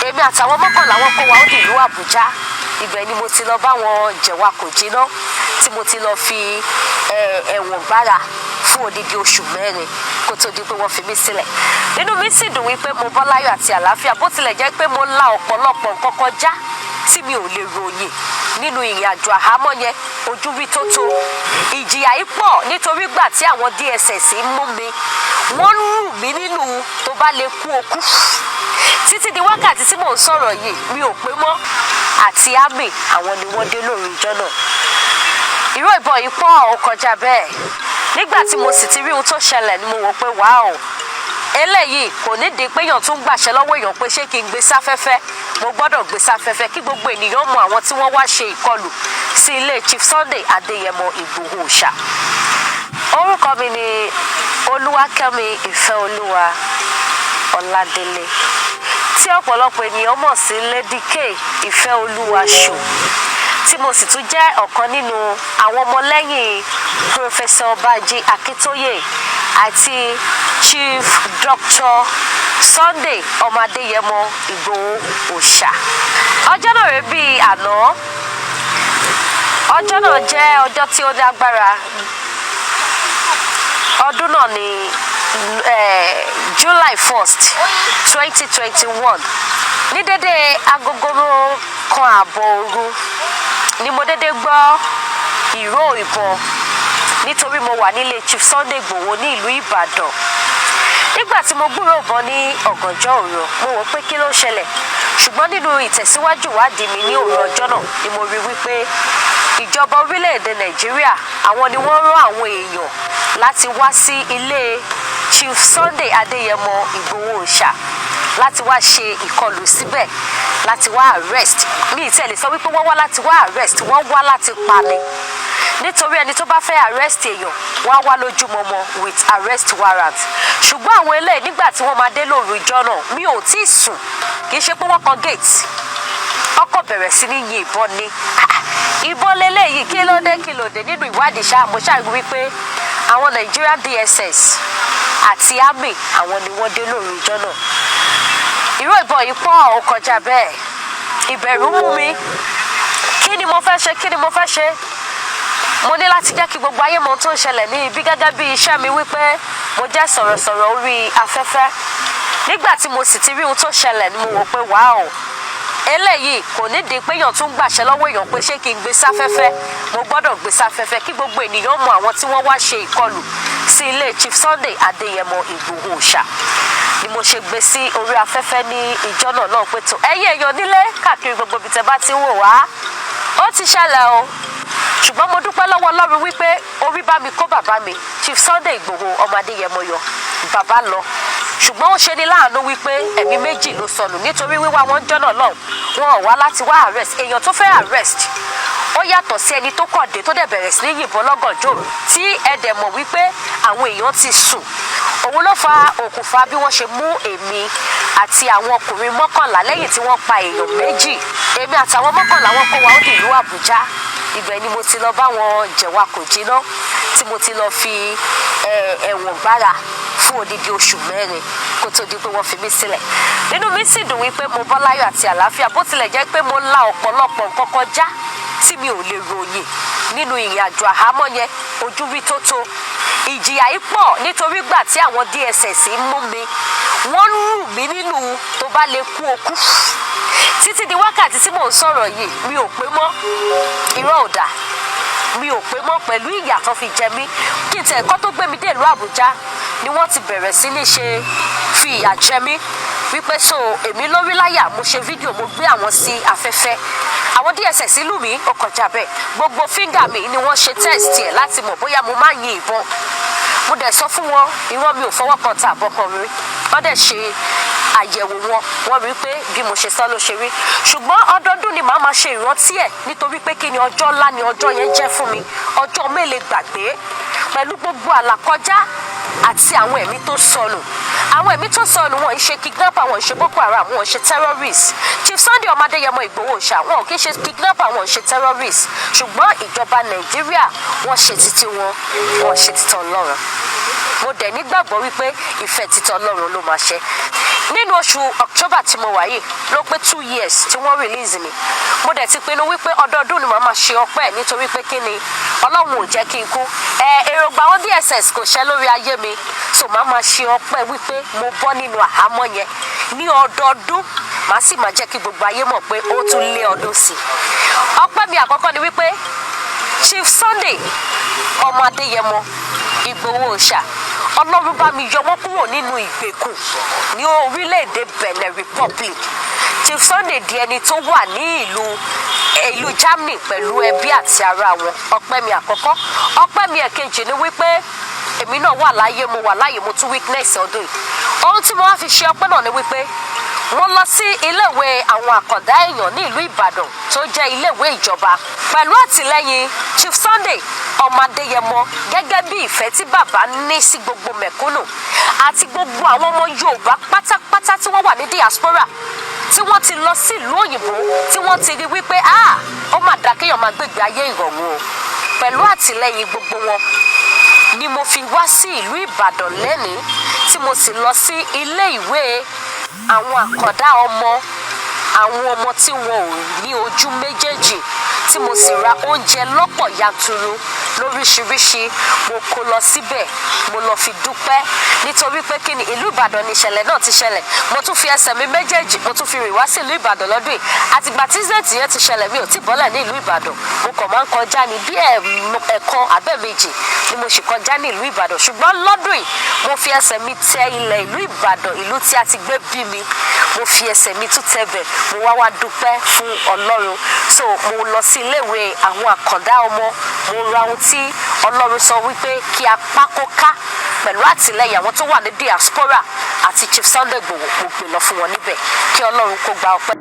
Èmi àtàwọn 11 wọn kó wa ó di ìlú Àbújá. Ibẹ̀ ni mo ti lọ bá wọn jẹ̀wà kò jiná, tí mo ti lọ fi ẹ̀wọ̀n gbára fún odidi oṣù 4 kó tó di pé wọ́n fi mí sílẹ̀. Inú mi sì dùn wípé mo bọ́ láyọ̀ àti àlàáfíà, bó tilẹ̀ jẹ́ pé mo la ọ̀pọ̀lọpọ̀ nǹkan kọjá tí mi ò lè ròyìn nínú ìrìn àjò àhámọ́ yẹn. Ojú rí tó tó, ìjìyà yìí pọ̀, nítorí gbà tí àwọn DSS ń mú mi, wọ́n lù mí nínú tó bá lè kú okú. Títí di wákàtí tí mò ń sọ̀rọ̀ yìí, mi ò pé mọ́. Àti army, àwọn ni wọ́n dé lóru ìjọ náà. Ìró ìbọn yìí pọ̀, ó kọjá bẹ́ẹ̀. Nígbà tí mo sì ti rí ohun tó ṣẹlẹ̀ ni mo wò pé wàá o, eléyìí kò nídìí pé èèyàn tún gbàṣẹ lọ́wọ́ èèyàn pé ṣé kí n gbé sáfẹ́fẹ́. Mo gbọ́dọ̀ gbé sáfẹ́fẹ́ kí gbogbo ènìyàn mọ àwọn tí wọ́n wá ṣe ìkọlù sí ilé Chief Sunday Adéyẹmọ Ìgbòho Òòṣà. Orúkọ mi ni Olúwakẹ́mi Ìfẹ́olúwa Ọládélé, tí ọ̀pọ̀lọpọ̀ ènìyàn mọ̀ sí Lady K Ìfẹ́olúwa Show, tí mo sì tún jẹ́ ọ̀kan nínú àwọn ọmọlẹ́yìn Professor Banji Akíntóyè àti Chief Dr. Sunday ọmọ Adéyẹmọ Ìgbòho Òòṣà. Ọjọ́ náà rèé bíi àná. Ọjọ́ náà jẹ́ ọjọ́ tí ó lágbára. Ọdún náà ní July 1st, 2021, ní dédé agogo 1:30 òru ni mo dédé gbọ́ ìró ìbọn, nítorí mo wà nílé Chief Sunday Igboho ní ìlú Ìbàdàn. Nígbà tí mo gbúrò ìbọn ní ọ̀gànjọ́ òru, mo wò pé kí ló ń ṣẹlẹ̀. Ṣùgbọ́n nínú ìtẹ̀síwájú ìwádìí mi ní òru ọjọ́ náà ni mo rí wípé ìjọba orílẹ̀-èdè Nàìjíríà, àwọn ni wọ́n rán àwọn èèyàn láti wá sí ilé Chief Sunday Adéyẹmọ Ìgbòho Òòṣà láti wá ṣe ìkọlù síbẹ̀, láti wá arrest mi. Ì tẹ̀lé sọ wípé wọ́n wá láti wá arrest, wọ́n wá láti pa ni, nítorí ẹni tó bá fẹ́ arrest èèyàn, wọ́n á wá lójúmọmọ with arrest warrant. Ṣùgbọ́n àwọn eléyìí, nígbà tí wọ́n máa dé lóru ìjọ náà, mi ò tí ì sùn. Kì í ṣe pé wọ́n kan gate, ọkọ̀ bẹ̀rẹ̀ sí ní yin ìbọn ni. Ìbọn leléyìí, kí ló dé, kí ló dé? Nínú ìwádìí ṣáà, mo ṣáà rí wípé àwọn Nigerian DSS àti army, àwọn ni wọ́n dé lóru ìjọ náà. Ìró ìbọn yìí pọ̀, ó kọjá bẹ́ẹ̀. Ìbẹ̀rù mú mi. Kí ni mo fẹ́ ṣe? Kí ni mo fẹ́ ṣe? Mo ní láti jẹ́ kí gbogbo ayé mọ ohun tó ń ṣẹlẹ̀ ní ibi, gẹ́gẹ́ bí iṣẹ́ mi wípé mo jẹ́ sọ̀rọ̀sọ̀rọ̀ orí afẹ́fẹ́. Nígbà tí mo sì ti rí ohun tó ṣẹlẹ̀ ni mo wò pé wàá o, eléyìí kò nídìí pé èèyàn tún gbàṣẹ lọ́wọ́ èèyàn pé ṣé kí n gbé sáfẹ́fẹ́. Mo gbọ́dọ̀ gbé sáfẹ́fẹ́ kí gbogbo ènìyàn mọ àwọn tí wọ́n wá ṣe ìkọlù sí ilé Chief Sunday Adéyẹmọ Ìgbòho Òòṣà, ni mo ṣe gbé sí orí afẹ́fẹ́ ní ìjọ náà náà pé tó, ẹ̀yin èèyàn nílé káàkiri gbogbo ibi tẹ́ bá ti ń wò wá, ó ti ṣẹlẹ̀ o. Ṣùgbọ́n mo dúpẹ́ lọ́wọ́ Ọlọ́run wípé orí bá mi kó bàbá mi, Chief Sunday Ìgbòho ọmọ Adéyẹmọ yọ. Bàbá lọ, ṣùgbọ́n ó ṣe ní láàánú wípé ẹ̀mí 2 ló sọnù, nítorí wíwá wọn jọ́nà lọ́hùn, wọn ò wá láti wá arrest. Èèyàn tó fẹ́ arrest, ó yàtọ̀ sí ẹni tó kọ̀ dé, tó dẹ̀ bẹ̀rẹ̀ sí ní yìnbọn lọ́gànjọ́ òru, tí ẹ dẹ̀ mọ̀ wípé àwọn èèyàn ti sùn. Òun ló fa òkùnfà bí wọ́n ṣe mú èmi àti àwọn ọkùnrin 11 lẹ́yìn tí wọ́n pa èèyàn 2. Èmi àtàwọn 11 wọn kó wa ó di ìlú Àbújá. Ibẹ̀ ni mo ti lọ bá wọn jẹ̀wà kò jiná, tí mo ti lọ fi ẹ̀wọ̀n gbára fún odidi oṣù 4 kó tó di pé wọ́n fi mí sílẹ̀. Inú mi sì dùn wípé mo bọ́ láyọ̀ àti àlàáfíà, bó tilẹ̀ jẹ́ pé mo la ọ̀pọ̀lọpọ̀ nǹkan kọjá tí mi ò lè ròyìn nínú ìrìn àjò àhámọ́ yẹn. Ojú rí tó tó, ìjìyà yìí pọ̀, nítorí gbà tí àwọn DSS ń mú mi, wọ́n lù mí nínú tó bá lè kú okú. Títí di wákàtí tí mò ń sọ̀rọ̀ yìí, mi ò pé mọ́. Irọ́ ò dà, mi ò pé mọ́ pẹ̀lú ìyà tó fi jẹ mí. Kí n tẹ̀ ẹ̀kọ́ tó gbé mi dé ìlú Àbújá ni wọ́n ti bẹ̀rẹ̀ sí ní ṣe fi ìyà jẹ mí, wípé so èmi lórí láyà, mo ṣe fídíò, mo gbé àwọn sí afẹ́fẹ́. Àwọn DSS lù mí, ó kọjá bẹ́ẹ̀. Gbogbo finger mi ni wọ́n ṣe test ẹ̀ láti mọ̀ bóyá mo máa yin ìbọn. Mo dẹ̀ sọ fún wọn, irọ́, mi ò fọwọ́ kan ta àbọ̀kan rí. Wọ́n dẹ̀ ṣe àyẹ̀wò wọn, wọ́n rí pé bí mo ṣe sọ ló ṣe rí. Ṣùgbọ́n ọdọọdún ni màá máa ṣe ìrántí ẹ̀, nítorí pé kí ni, ọjọ́ ńlá ni ọjọ́ yẹn jẹ́ fún mi, ọjọ́ mélòó gbàgbé, pẹ̀lú gbogbo àlàkọjá àti àwọn ẹ̀mí tó sọnù. Àwọn ẹ̀mí tó sọnù, wọn ń ṣe kidnapper, wọn ń ṣe Boko Haram, wọn ń ṣe terrorist. Chief Sunday ọmọ Adéyẹmọ Ìgbòho Òòṣà, wọn ò kí ń ṣe kidnapper, wọn ń ṣe terrorist. Ṣùgbọ́n ìjọba Nàìjíríà, wọ́n ṣe títí wọn, wọ́n ṣe títí Ọlọ́run. Mo dẹ̀ nígbàgbọ́ wípé ìfẹ́ títọ́ Ọlọ́run ló máa ṣe. Nínú oṣù October tí mo wà yìí ló pé 2 years tí wọ́n release mi. Mo dẹ̀ ti pinnu wípé ọdọọdún ni màá máa ṣe ọpẹ́, nítorí pé kí ni? Ọlọ́run ò jẹ́ kí n kú. Ẹ èròǹgbà àwọn DSS kò ṣẹ lórí ayé mi, so màá máa ṣe ọpẹ́ wípé mo bọ́ nínú àhámọ́ yẹn ní ọdọọdún. Màá sì máa jẹ́ kí gbogbo ayé mọ̀ pé ó tún lé ọdún sí i. Ọpẹ́ mi àkọ́kọ́ ni wípé Chief Sunday ọmọ Adéyẹmọ Ìgbòho Òòṣà, Ọlọ́run bá mi yọ wọ́n kúrò nínú ìgbèkùn ní orílẹ̀-èdè Benin Republic. Chief Sunday di ẹni tó wà ní ìlú Germany pẹ̀lú ẹbí àti ará wọn. Ọpẹ́ mi àkọ́kọ́. Ọpẹ́ mi ẹ̀kejì ni wípé èmi náà wà láyé, mo wà láyé, mo tún witness ọdún yìí. Ohun tí mo wá fi ṣe ọpẹ́ náà ni wípé mo lọ sí iléèwé àwọn àkàndá èèyàn ní ìlú Ìbàdàn, tó jẹ́ iléèwé ìjọba, pẹ̀lú àtìlẹ́yìn Chief Sunday ọmọ Adéyẹmọ, gẹ́gẹ́ bí ìfẹ́ tí bàbá ní sí gbogbo mẹ̀kúnnù àti gbogbo àwọn ọmọ Yorùbá pátápátá tí wọ́n wà ní diaspora, tí wọ́n ti lọ sí ìlú òyìnbó, tí wọ́n ti rí wípé, ah, ó mà dá kéèyàn máa gbégbé ayé ìrọ̀rùn o. Pẹ̀lú àtìlẹ́yìn gbogbo wọn ni mo fi wá sí ìlú Ìbàdàn lẹ́nìí, tí mo sì lọ sí ilé ìwé àwọn àkàndá ọmọ, àwọn ọmọ tí wọn ò ní ojú méjèèjì, tí mo sì ra oúnjẹ lọ́pọ̀ yanturu lóríṣiríṣi. Mo kó lọ síbẹ̀, mo lọ fi dúpẹ́, nítorí pé kí ni? Ìlú Ìbàdàn ni ìṣẹ̀lẹ̀ náà ti ṣẹlẹ̀. Mo tún fi ẹsẹ̀ mi méjèèjì, mo tún fi rìn wá sí ìlú Ìbàdàn lọ́dún yìí. Àtìgbà tí incident yẹn ti ṣẹlẹ̀, mi ò tí bọ́lẹ̀ ní ìlú Ìbàdàn. Mo kàn máa ń kọjá ní bí ẹ̀ẹ̀kan àbẹ́ẹ̀mejì ni mo sì kọjá ní ìlú Ìbàdàn, ṣùgbọ́n lọ́dún yìí, mo fi ẹsẹ̀ mi tẹ ilẹ̀ ìlú Ìbàdàn, ìlú tí a ti gbé bí mi. Mo fi ẹsẹ̀ mi tún tẹ bẹ̀, mo wá wá dúpẹ́ fún Ọlọ́run. So mo lọ sí iléèwé àwọn àkàndá ọmọ, mo ra ohun tí Ọlọ́run sọ wípé kí apá kó ká, pẹ̀lú àtìlẹyìn àwọn tó wà ní diaspora àti Chief Sunday Igboho. Mo gbé lọ fún wọn níbẹ̀. Kí Ọlọ́run kó gba ọpẹ́.